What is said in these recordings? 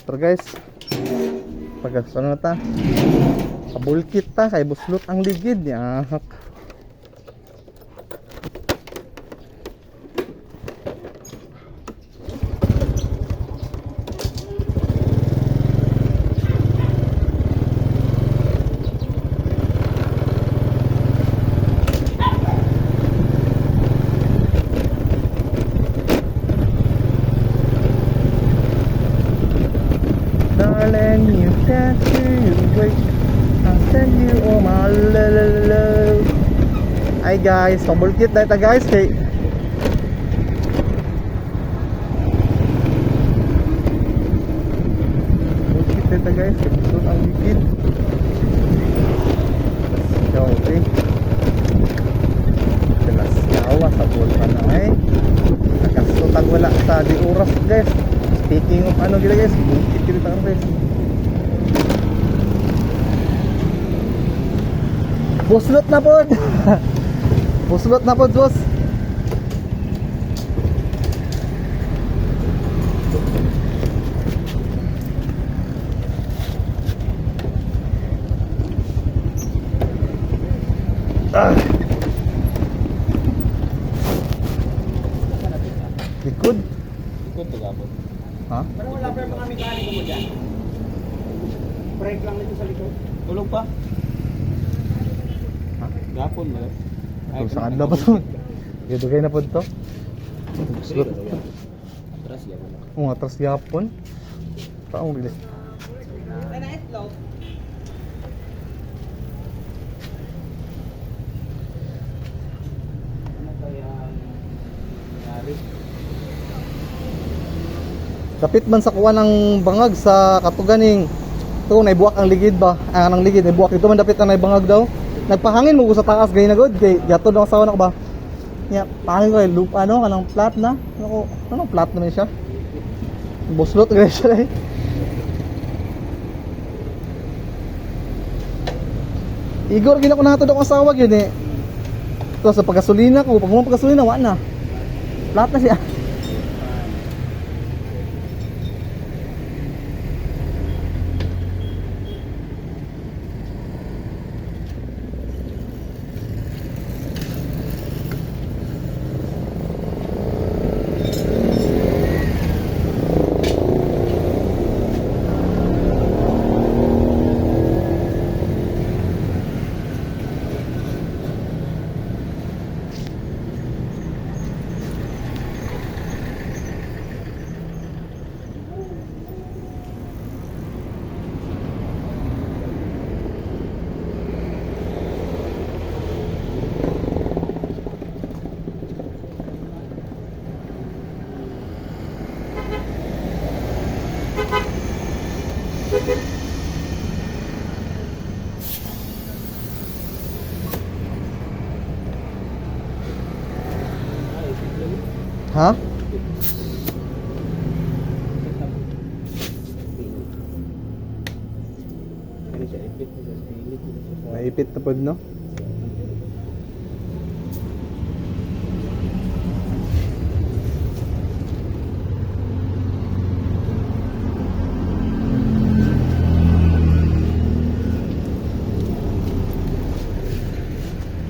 Pero guys, pag ano na ta? Pabulkit ta kay buslot ang ligid niya. Darling, you can't see wait. I'll send you all my love. Ay guys, pabulkit na ita guys kay Bulkit na ita guys, kay buslot ang ligid. Let's go, eh. Kalasyawa sa bulkan na eh. Nakasutag wala sa di oras guys. Speaking of ano gila guys, bukit kita karon guys. Buslot na pod. Buslot na pod, boss. Ah. Likod. Likod to gapon. Ha? Pero wala pa yung mga mekaniko mo dyan. Break lang nito sa likod. Tulog pa? Ha? Gapon ba? Kung saan na ba to? Dugay na pod to. Buslot. Atras gapon. Oo, atras yapon. Taong bilis. Ay, na itlog. Ano kaya ang nangyari? Kapit man sa kuha ng bangag sa katuganing ito naibuak ang ligid ba? Ah, ang ligid naibuak dito man dapit na naibangag daw. Nagpahangin mo ko sa taas gay na god kay yato daw asawa nako ba. Nya pahangin ko kay loop ano kanang flat na. Ano ko anong flat naman siya? Buslot gay siya eh. Igor gina ko nato daw asawa gyud eh. Ito sa paggasolina ko, pag mo paggasolina wa na. Flat na siya. Ah, ipit lang. Ha? Ipit na. Ano siya, ipit na siya sa init. Naipit na pod no?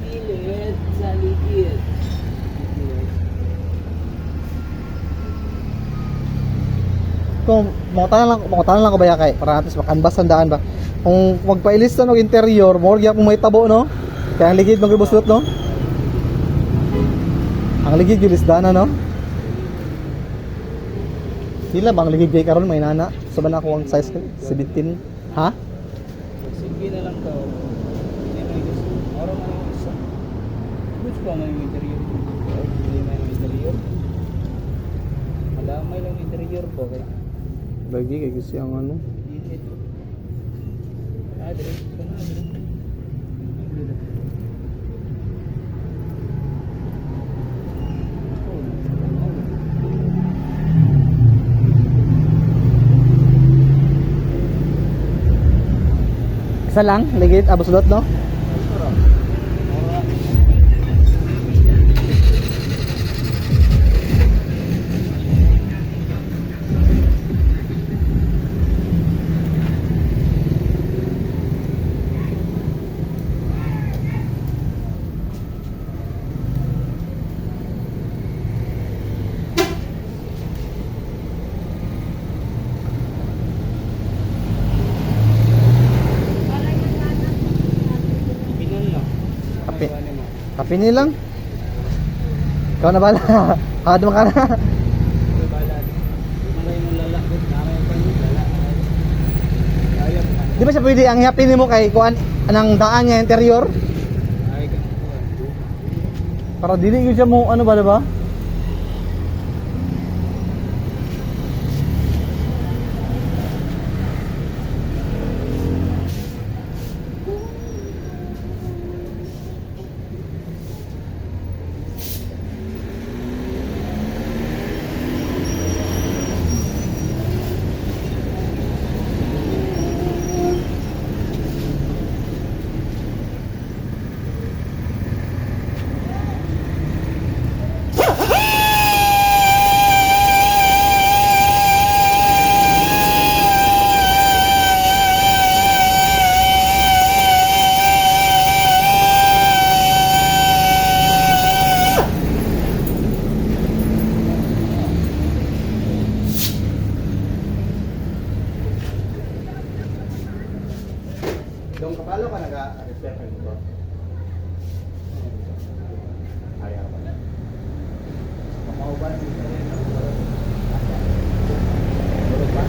Gilid sa ligid. Kung mangutana lang ko ba kay para natin makanbas ang daan ba. Kung magpailis na og interior, more gyapon may tabo no. Kaya ang ligid magbuslot no. Ang ligid gyud isda na no. Sila bang ligid kay karon may nana. Sa ba na ako ang size 17 ha? Sige na lang ka. Hindi mo yung Oro man yung isa. Goods pa man yung interior. Hindi man yung interior. Malamay lang yung interior po. Kaya Lagi kay gusto ang ano. init. Ah, dire. Sana, dire. Dire. Isa lang ligid abuslot no. Pini lang. Ikaw na bala. Hawad mo ka na. Ikaw bala. Malay mo lala. Naray pa niyo lala. Kaya pa. Di ba siya pwede ang hapin mo kay kuan anang daan niya interior? Ay ka. Para dili yun siya mo ano ba, diba? Dong kabalo ka naga-repair ka nito? Ayaw ka. Pamauban. Tulog pa.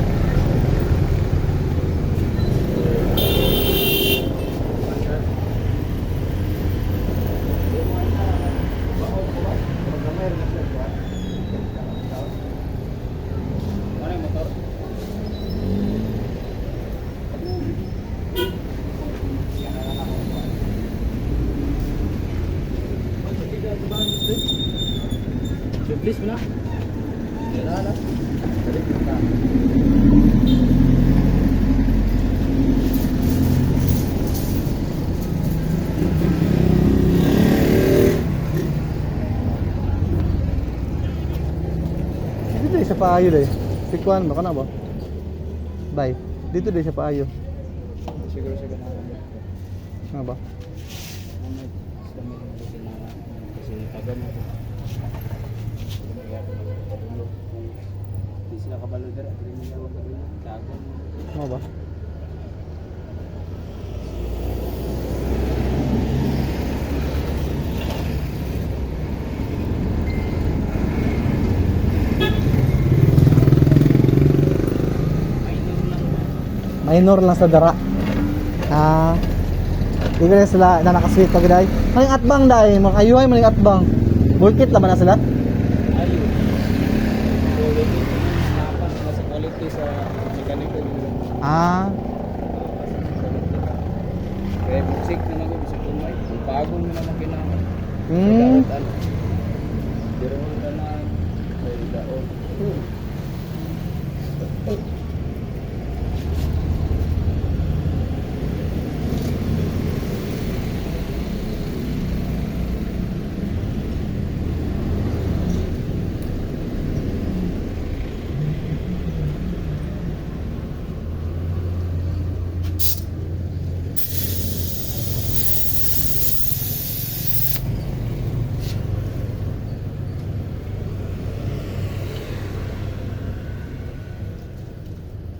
Ano yung motor? Please mo na. Wala na. Dito dahil sa paayo dahil. Si Kuan ba? Kana ba? Bye. Dito dahil sa paayo. Siguro sa ganahan. Ano ba? Ano, sa may mga ginawa. Kasi taga mo. Hindi sila kabalo dira, diri mo yawa kabalo. Tago mo. Ano ba? Minor lang. Minor lang sa dara. Ah. Di ko na sila na nakasweet pag dahil. Maling atbang dahil. Makayuhay maling atbang. Bulkit laman na sila. Ayo. So, dito dapat sa quality sa mekaniko. Ah. Kaya buksik na ako, bisag kumay. Kung pagol mo na makina. Pero wala na ay daon.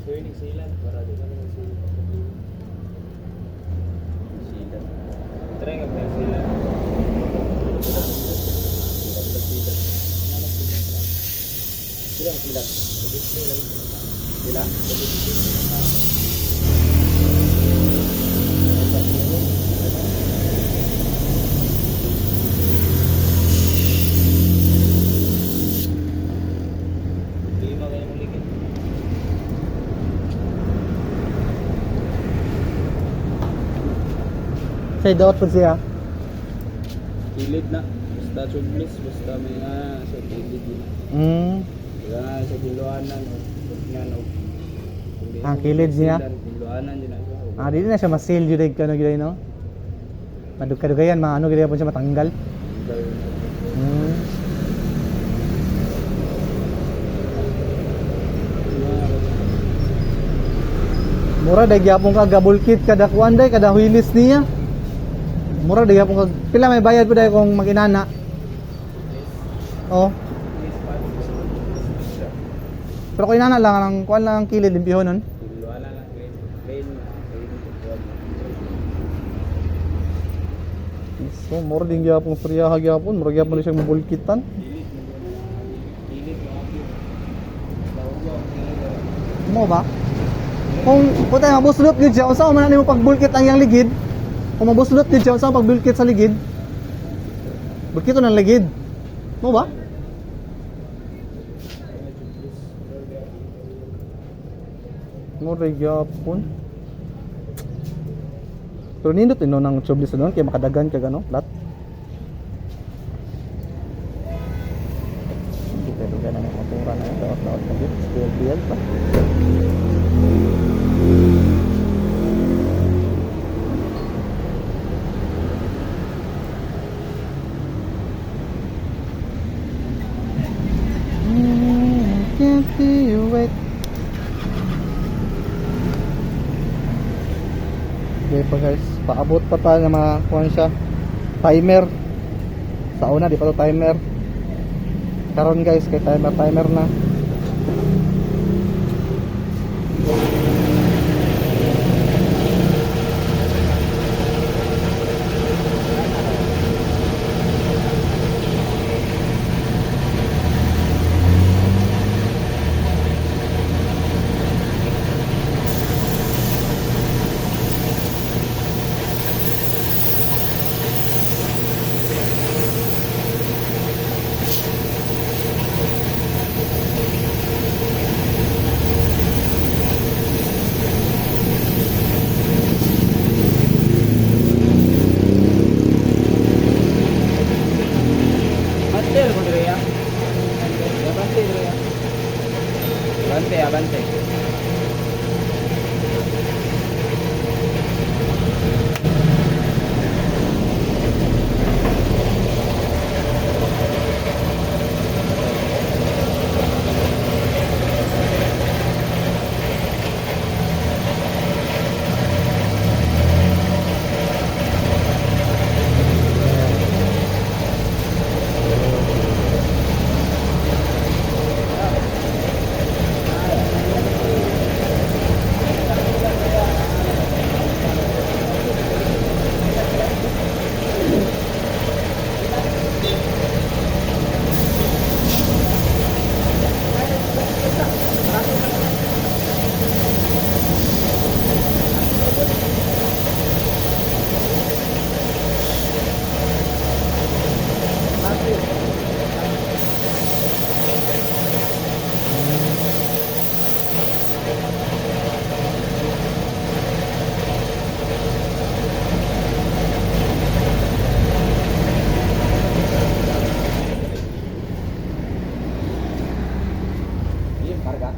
So yun yung silan para di ka naman silan. Silan. Try nga pa yung silan. Silan. Silan silan. Sila? Lima kayo muligid. Say daot po siya. Kilid na. Basta tubeless, basta may nga sa kilid yun. Wala na sa kiloanan o nga no. Kundi Ang kilid niya? Kiloanan yun na siya. Ah, dili na siya masil yun ka ano gyud no. Madugka-dugayan, maano gyud po siya matanggal. Mura day gyapon ka gabulkit kada kuan day kada wheelies niya. Mura day gyapon ka pila may bayad po day kung maginana. Oh. Pero kung inana lang ang kuan lang ang kilid limpyo nun. Kiloanan lang plain plain plain. So, mura din gyapon storyaha gyapon, mura gyapon na siyang mabulkitan. Pilit mo. Pilit mo. Mo ba? Kung puta mabuslot gyud siya, unsa man nimo pagbulkit ang iyang ligid? Kung mabuslot gyud siya, unsa man pagbulkit sa ligid? Bulkito ng ligid. Mo ba? Mura gyapon. Pero nindot ino ng tubeless nun kay makadagan kag ano, flat. Hindi tayo na ng motora na yun, daot-daot na yun, BL-BL pa. Can't be wait. Okay pa guys, paabot pa tayo ng mga kuhan siya. Timer. Sa una, di pa to timer. Karon guys, kay timer timer na. Abante mo dire ya. Abante dire ya. Abante, abante. Iya, karga.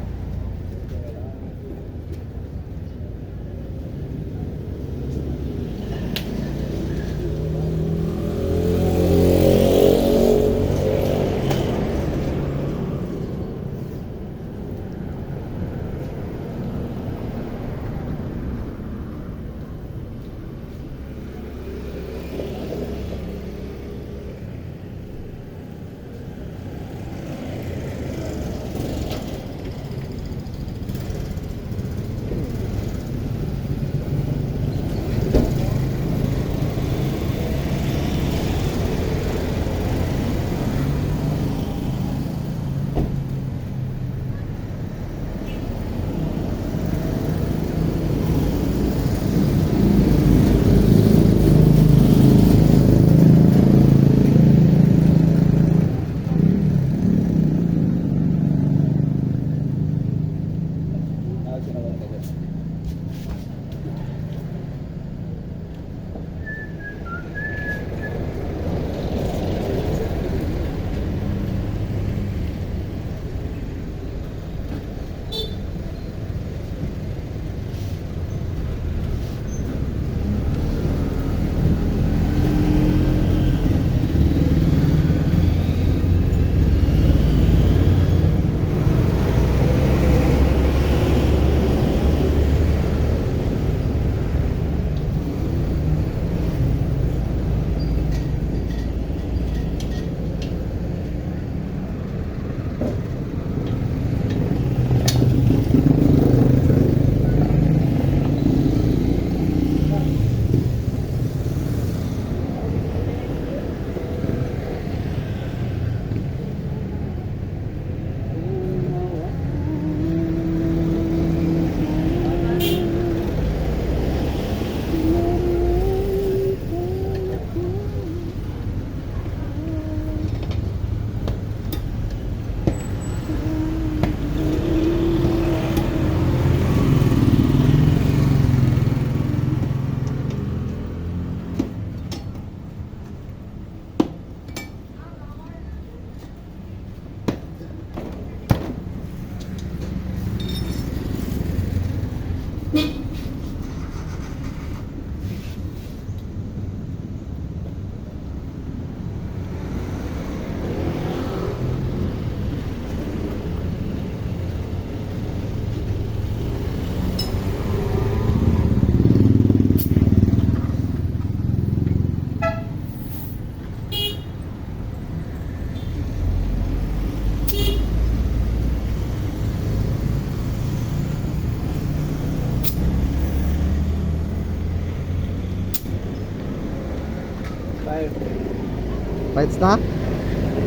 Rights na.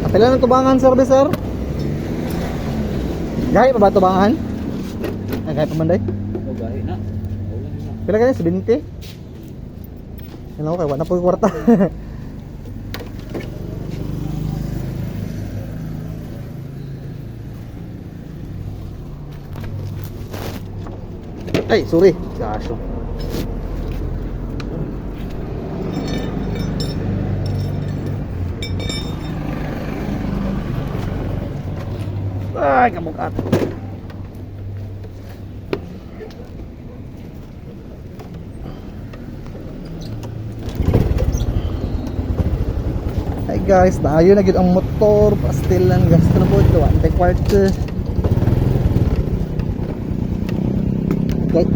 Kapila ng tubangan, service, sir. Gahi pa ba tubangan? Ay, gahi pa man day. O gahi na. Wala na. Pila kaya? 70? Yan ako kay wala na po yung kwarta. Ay, sorry. Kaso. Ay, kamukat. Hi guys, naayo na gyud ang motor, pastilan gasto na po ito, 1 quarter. Okay.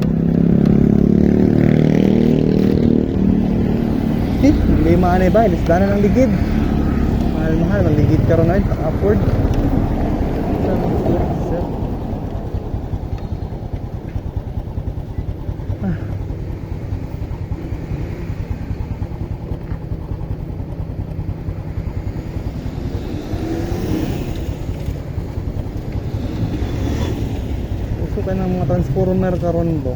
Eh, lima na ba? Ilis na ng ligid. Mahal mahal ang ligid karon ay afford. Uso ka ng mga transformer karon bo.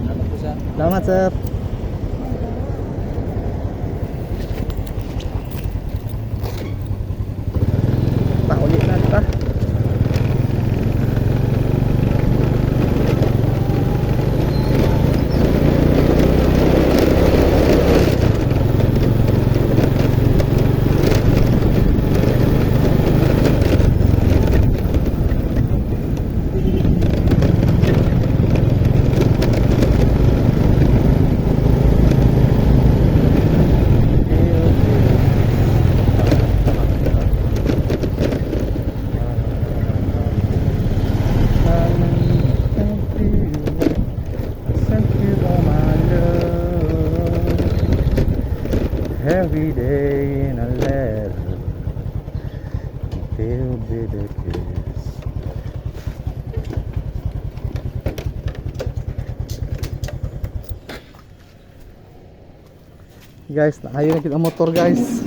Salamat po sir. Salamat, sir. Pauli na ta. Every day in a letter, it'll be the kiss. Guys, naayo na kita ang motor, guys.